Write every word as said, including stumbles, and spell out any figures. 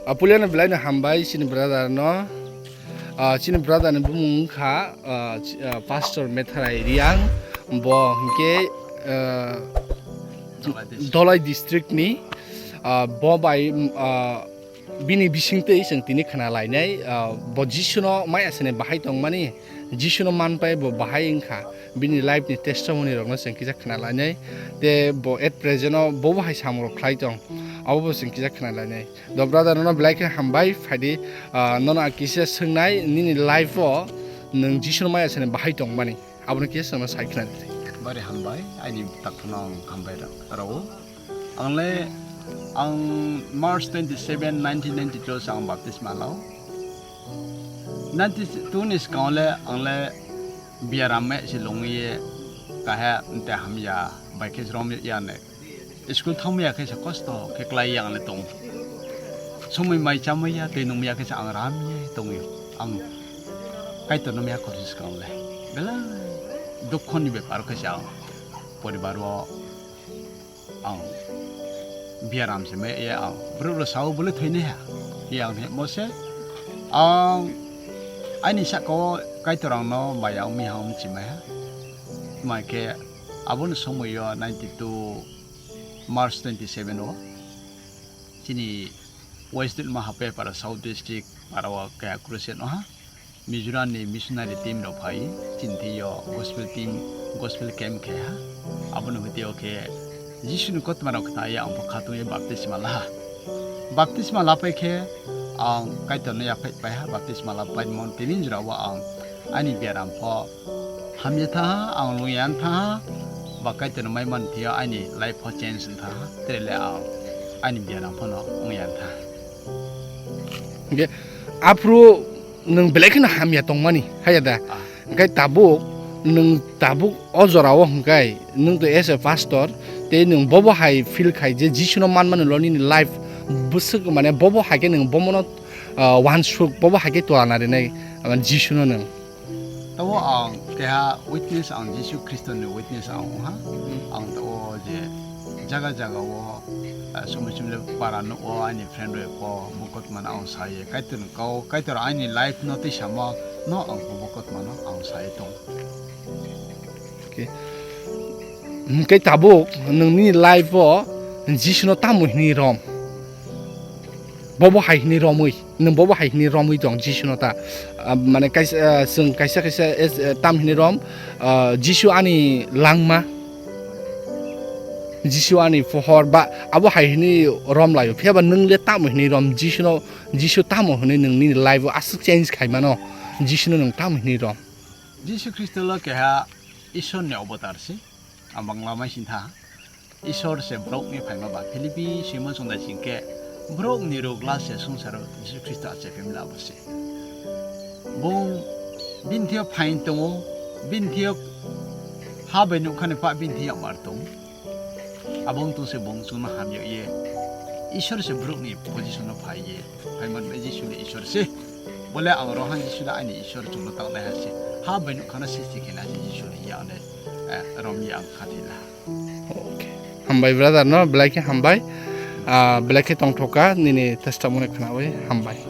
Apuliano belai no hambai chini brother no. Ah, chini brother ni bumung wngkha, ah, chi-, ah, Pastor Metharai Riang. Bo hinkhe, ah, Dholai district. Dholai district ni, ah, bo bai, ah, bini bisingtwi chwng tini khna lainai, ah, bo Jisu no maya sene bahai tongmani, Jisu no manpai bo bahai wngkha, bini life ni testimony rokno chwng kisa khna lainai, te bo at present o bo bo hai samung rok khlai tong, abo bo chwng kisa khna lainai. Do brother, nono belai khe hambai, phaidi, ah, nono ang kisa swngnai, nini life o nwng Jisu no maya sene bahai tongmani, abono kisa chwngno sai khna di. Bari hambai, aini takhukno ang hambai rw-, rwo. Ang le, ang March twenty seven, nineteen ninety two se ang baptisma lao. Ninety two ni swkang le ang le biaram me se lungwi ye kaha te hamya bai khe rom ya ne. School thangmaya khe se kosto khe klai yang le tong. Somoi mai chamaya tei nungmaya khe se ang ram ye tongwi ang Kaitor no maya kosis kang le. Belai dukho ni bepar khe se ang poribar o ang biaram se me ye ang bro bro sao bole thoi ne ha. Yang he mo se ang ani saka o Kaitor ang no maya umi ha um chi mai ha. Mai khe aboni somoi o ninety two March twenty seven o chini West Dilma hape para South District para o kaya crusade no ha. Mizoram ni missionary team rok phai chini thwi o gospel team, gospel camp khe ha. Aboni hwtwi o khe Jisu ni kotma rok khna ya ang bo khatungwi baptisma la ha. Baptisma lapai khe ang Kaitor no yaphai pai ha. Baptisma lapai mon tini jora o ang ani biaram pho hamya tha ha, ang lungya tha ha, ba Kaitor mai man thia ani life pho change wng tha ha, tere le ang ani biaram pho no wngya tha ha. Hingke aphuru nwng belai kheno hamya tongmani, haya da? Ah. Hingke tabuk nwng tabuk o jora o hingke nwng to as a pastor, tei nwng bobo hai feel khai je Jisu no man mani lo nini life bwswk mane bobo hai khe nwng bomo no, ah, wansuk bobo hai khe tola na rinai, ah, Jisu no nwng. Tabo ang keha witness, ang Jisu Khristo ni witness ang wngha. Ang tabo je jaga jaga o, ah, somoi somoi para no o ani friend rok o bokot mano ang saye. Kaitor ni kau, Kaitor ani life no tei sama no ang bokot mano ang saye tong. Okay. Hingke tabuk nini life o Jisu no tamo hini rom? Bobo hai hini romwi. Nwng bobo hai hini romwi tong Jisu no ta? Ah, mane kaisa, ah, chwng kaisa kaisa, eh, tam hini rom, ah, Jisu ani langma, Jisu ani pohor ba abo hai hini rom laio. Phiya ba nwng le tamo hini rom Jisu no, Jisu tamo hini nwng nini life o aswk change khai mano, Jisu no nwng tamo hini rom? Jisu Khristo lo keha Ishwar ni avatar se. Ang Bangla mai sing tha. Ishwar se borok ni phaima ba Philippi simo chwng dai sing khe borok ni rwgla se swngcharo Jisu Khristo achai phaimani abo se. Bo bini thio phain tongo, bini thio ha bai nukha ni pa bini thio yamar tongo. Abo wng tong se bo chwngno hamya ye Ishwar se borok ni position o phai ye. Phaiman bai Jisu le Ishwar se. Bole ang rohan Jisu le ani Ishwar chwngno tangnai ha se. Ha bai nukha no sisi khe na se Jisu le ya ne, eh, rom ya ang khathila. Okay. Hambai brother no, belai khe hambai. Ah, belai khe tongthoka nini testimony khnawi hambai.